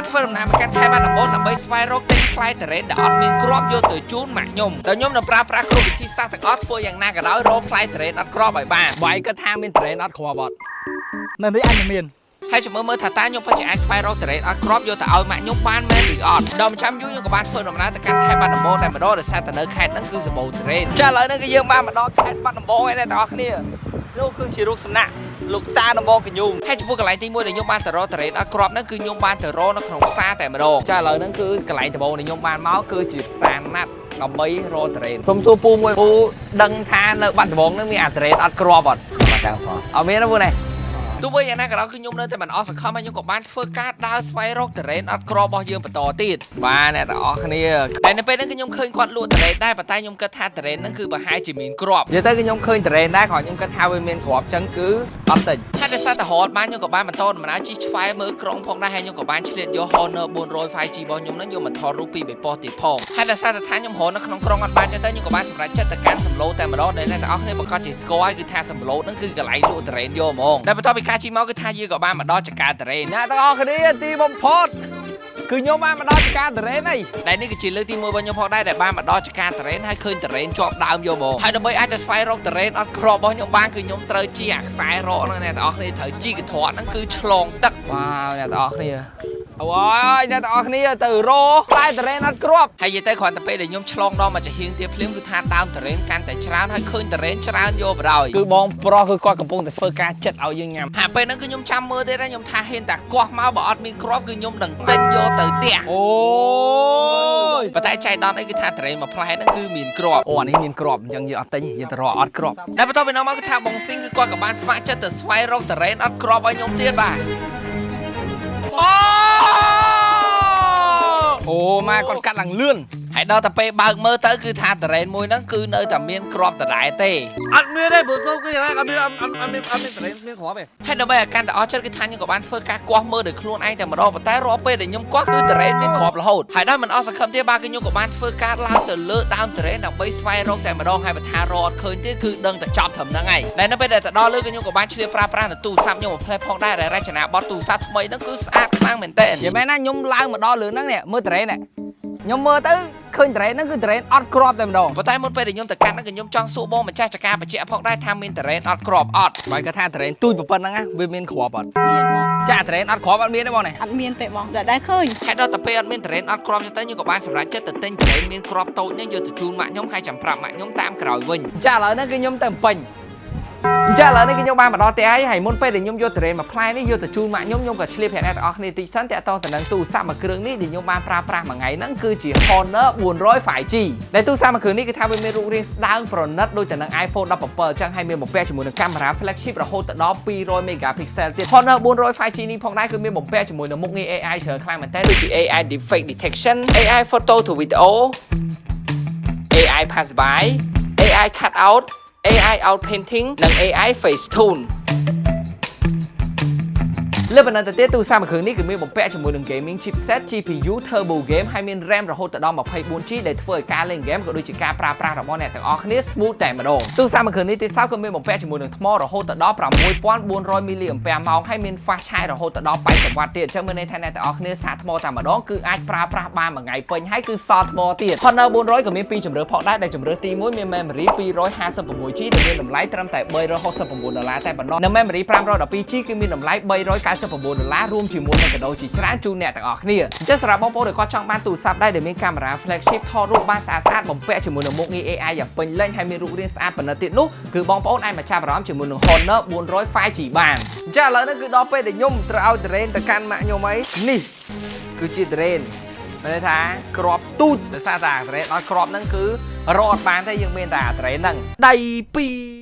បានធ្វើដំណើរមកកាន់ខេត្តបាត់ដំបងដើម្បីស្វែងរកទិញផ្លែទុរេនដែលអត់មានគ្រាប់យកទៅជូនម៉ាក់ខ្ញុំតែខ្ញុំនឹងប្រើប្រាស់គ្រប់វិធីសាស្ត្រទាំងអស់ធ្វើយ៉ាងណាក៏ដោយរកផ្លែទុរេនអត់គ្រាប់ឲ្យបាន បាយគាត់ថាមានទុរេនអត់គ្រាប់អត់ នៅនេះអញមិនមាន ហើយចាំមើលមើលថាតើខ្ញុំពិតជាអាចស្វែងរកទុរេនអត់គ្រាប់យកទៅឲ្យម៉ាក់ខ្ញុំបានមែនឬអត់ដល់មួយចាំយូរខ្ញុំក៏បានធ្វើដំណើរទៅកាន់ខេត្តបាត់ដំបងតែម្ដងដោយសារតែនៅខេត្តហ្នឹងគឺសម្បូរទុរេន ចាឥឡូវហ្នឹងគឺយើងបានមកដល់ខេត្តបាត់ដំបងហើយអ្នកទាំងអស់គ្នានោះគឺជារូបសំណាក់លោកតាដំបងកញូង ហើយចំពោះកន្លែងទី1ដែលខ្ញុំបានទៅរកទុរេនអត់គ្រាប់ហ្នឹងគឺខ្ញុំបានទៅរកនៅក្នុងផ្សារតែម្ដង ចាឥឡូវហ្នឹងគឺកន្លែងដំបូងដែលខ្ញុំបានមកគឺជាផ្សារណាត់ដើម្បីរកទុរេនសុំសួរពូមួយពូដឹងថានៅបាត់ដំបងហ្នឹងមានអាទុរេនអត់គ្រាប់អត់ បាត់ដល់ផង អត់មានទេពូនេះ ទោះបីយ៉ាងណាក៏ដោយគឺខ្ញុំនៅតែមិនអស់សង្ឃឹមហើយខ្ញុំក៏បានធ្វើការដើរស្វែងរកទុរេនអត់គ្រាប់របស់យើងបន្តទៀត បាទអ្នកទាំងអស់គ្នា តែនៅពេលហ្នឹងគឺខ្ញុំឃើញគាត់លក់ទុរេនដែរប៉ុន្តែខ្ញុំគិតថាទុរេនហ្នឹងគឺប្រហែលជាមានគ្រាប់ និយាយទៅគឺខ្ញុំឃើញទុរេនដែរគ្រាន់ខ្ញុំគិតថាវាមានគ្រាប់ចឹងគឺអត់ទិញ ហើយដោយសារតែរត់បានខ្ញុំក៏បានបន្តដំណើរជិះឆ្វែមើលក្រុងផងដែរហើយខ្ញុំក៏បានឆ្លៀតយក Honor 400 5G របស់ខ្ញុំហ្នឹងយកមកថតរូបពីបេប៉ុស្តិ៍ទៀតផងហើយដោយសារតែថាខ្ញុំរត់នៅក្នុងក្រុងអត់បានចឹងទៅខ្ញុំក៏បានសម្រេចចិត្តទៅកាន់សំឡូតែម្ដងដែលអ្នកទាំងអស់គ្នាប្រាកដជាស្គាល់ហើយគឺថាសំឡូហ្នឹងគឺកន្លែងលក់ទុរេនយកហ្មងតែបន្ទាប់ពីការជិះមកគឺថាយើងក៏បានមកដល់ចការទុរេន អ្នកទាំងអស់គ្នាទីបំផុតគឺខ្ញុំបានមកដល់ចការទុរេនហើយ ដែលនេះគឺជាលើកទី1របស់ខ្ញុំផងដែរដែលបានមកដល់ចការទុរេនហើយឃើញទុរេនជាប់ដើមយកហ្មងហើយដើម្បីអាចទៅស្វែងរកទុរេនអត់គ្រាប់របស់ខ្ញុំបានគឺខ្ញុំត្រូវជិះអាខ្សែរកហ្នឹងអ្នកទាំងអស់គ្នាត្រូវជិះកន្ត្រកហ្នឹងគឺឆ្លងទឹក វ៉ាវអ្នកទាំងអស់គ្នាអូយអ្នកទាំងអស់គ្នាទៅរកផ្លែទុរេនអត់គ្រាប់ ហើយនិយាយទៅគ្រាន់តែពេលដែលខ្ញុំឆ្លងដល់មកចាហៀងទៀតភ្លាមគឺថាដើមទុរេនកាន់តែច្រើនហើយឃើញទុរេនច្រើនយកបណ្ដោយ គឺបងប្រុសគឺគាត់កំពុងតែធ្វើការចិត្តឲ្យយើងញ៉ាំ ហាពេលហ្នឹងគឺខ្ញុំចាំមើលទៀតណាខ្ញុំថាហ៊ានតែគាស់មកបើអត់មានគ្រាប់គឺខ្ញុំនឹងទិញយកទៅផ្ទះ អូយ ប៉ុន្តែចៃដន្យអីគឺថាទុរេនមួយផ្លែហ្នឹងគឺមានគ្រាប់ អូអានេះមានគ្រាប់អញ្ចឹងយើងអត់ទិញយើងទៅរកអត់គ្រាប់ តែបន្ទាប់ពីនោះមកគឺថាបងស៊ីងគឺគាត់ក៏បានស្ម័គ្រចិត្តទៅស្វែងរកទុរេនអត់គ្រាប់ឲ្យខ្ញុំទៀតបាទអូ អូម៉ែគាត់កាត់ឡើងលឿន ហើយដល់តែពេលបើកមើលទៅគឺថាទុរេនមួយហ្នឹងគឺនៅតែមានគ្រាប់ដដែលទេ អត់មានទេព្រោះសូគឺយ៉ាងណាអត់មានអត់អត់អត់មានអត់មានទុរេនមានគ្រាប់ទេ ហើយដើម្បីឲ្យកាន់តែអស់ចិត្តគឺថាខ្ញុំក៏បានធ្វើការគាស់មើលដោយខ្លួនឯងតែម្ដងប៉ុន្តែរាល់ពេលដែលខ្ញុំគាស់គឺទុរេនមានគ្រាប់រហូតហើយដោយមិនអស់សង្ឃឹមទេបាទគឺខ្ញុំក៏បានធ្វើការឡើងទៅលើដើមទុរេនដើម្បីស្វែងរកតែម្ដងហើយបើថារកអត់ឃើញទេគឺដឹងតែចប់ត្រឹមហ្នឹងហើយដែលនៅពេលដែលទៅដល់លើគឺខ្ញុំក៏បានឆ្លៀតប្រើប្រាស់នៅទូរស័ព្ទខ្ញុំមួយផ្លែផងដែរដែលរចនាបថទូរស័ព្ទថ្មីហ្នឹងគឺស្អាតខ្លាំងមែនទែន និយាយមែនណាខ្ញុំឡើងមកដល់លើហ្នឹងនេះមើលទុរេននេះខ្ញុំមើលទៅឃើញទុរេនហ្នឹងគឺទុរេនអត់គ្រាប់តែម្ដង ប៉ុន្តែមុនពេលដែលខ្ញុំទៅកាន់ហ្នឹងគឺខ្ញុំចង់សួរបងម្ចាស់ចការបញ្ជាក់ផងដែរថាមានទុរេនអត់គ្រាប់អត់ បើគាត់ថាទុរេនទូចប៉ុណ្ណឹងណាវាមានគ្រាប់អត់ មានបង ចាទុរេនអត់គ្រាប់អត់មានទេបងនេះ អត់មានទេបងតែដែរឃើញ ហើយដល់តែពេលអត់មានទុរេនអត់គ្រាប់ចឹងទៅខ្ញុំក៏បានសម្រេចចិត្តទៅទិញទុរេនមានគ្រាប់តូចហ្នឹងយកទៅជូនម៉ាក់ខ្ញុំហើយចាំប្រាប់ម៉ាក់ខ្ញុំតាមក្រោយវិញ ចាឥឡូវហ្នឹងគឺខ្ញុំទៅពេញចាឥឡូវនេះគឺខ្ញុំបានមកដល់ផ្ទះហើយហើយមុនពេលដែលខ្ញុំយកទុរេនមួយផ្លែនេះយកទៅជូនម៉ាក់ខ្ញុំខ្ញុំក៏ឆ្លៀតប្រាប់អ្នកទាំងអស់គ្នាតិចសិនតាក់ទងទៅនឹងទូរស័ព្ទមួយគ្រឿងនេះដែលខ្ញុំបានប្រើប្រាស់មួយថ្ងៃហ្នឹងគឺជា Honor 400 5G ដែលទូរស័ព្ទមួយគ្រឿងនេះគឺថាវាមានរូបរាងស្ដើងប្រណិតដូចទៅនឹង iPhone 17ចឹងហើយមានបំពាក់ជាមួយនឹងកាមេរ៉ា flagship រហូតទៅដល់200 megapixel ទៀត Honor 400 5G នេះផងដែរគឺមានបំពាក់ជាមួយនឹងមុខងារ AI ច្រើនខ្លាំងមែនទែនដូចជា AI Deepfake Detection, AI Photo to Video, AI Pass by, AI Cut Out, AI Out Painting និង AI Face Tune លើបណ្ណទៅទៀតទូរស័ព្ទមួយគ្រឿងនេះគឺមានបំពាក់ជាមួយនឹង gaming chipset GPU Turbo Game ហើយមាន RAM រហូតទៅដល់ 24G ដែលធ្វើឲ្យការលេង game ក៏ដូចជាការប្រើប្រាស់របស់អ្នកទាំងអស់គ្នា smooth តែម្ដងទូរស័ព្ទមួយគ្រឿងនេះទៀតសោតក៏មានបំពាក់ជាមួយនឹងថ្មរហូតទៅដល់6400 mAh ហើយមាន fast charge រហូតទៅដល់80 W ទៀតអញ្ចឹងមានន័យថាអ្នកទាំងអស់គ្នាសាកថ្មតែម្ដងគឺអាចប្រើប្រាស់បានមួយថ្ងៃពេញហើយគឺសល់ថ្មទៀត Honor 400ក៏មានពីរជម្រើសផងដែរដែលជម្រើសទី1មាន memory 256G ដែលមានតម្លៃត្រឹមតែ369ដុល្លារតែប៉ុណ្ណោះនិង memory 512G គឺមានតម្លៃ399ដុល្លាររួមជាមួយនឹងកាដូជាច្រើនជូនអ្នកទាំងអស់គ្នាអញ្ចឹងសម្រាប់បងប្អូនដែលគាត់ចង់បានទូរស័ព្ទដែរដែលមានកាមេរ៉ា flagship ថតរូបបានស្អាតស្អាតបំពាក់ជាមួយនឹងមុខងារ AI យ៉ាងពេញលេញហើយមានរូបរាងស្អាតប៉ុណ្ណឹងទៀតនោះគឺបងប្អូនអាចមកចាប់អារម្មណ៍ជាមួយនឹង Honor 400 5G បានអញ្ចឹងឥឡូវនេះគឺដល់ពេលដែលខ្ញុំត្រូវឲ្យទុរេនទៅកាន់ម៉ាក់ខ្ញុំអីនេះគឺជាទុរេនមានន័យថាគ្រាប់ទូចដោយសារតែទុរេនដល់គ្រាប់ហ្នឹងគឺរកអត់បានទេយើងមានតែអាទុរេនហ្នឹងដៃពីរ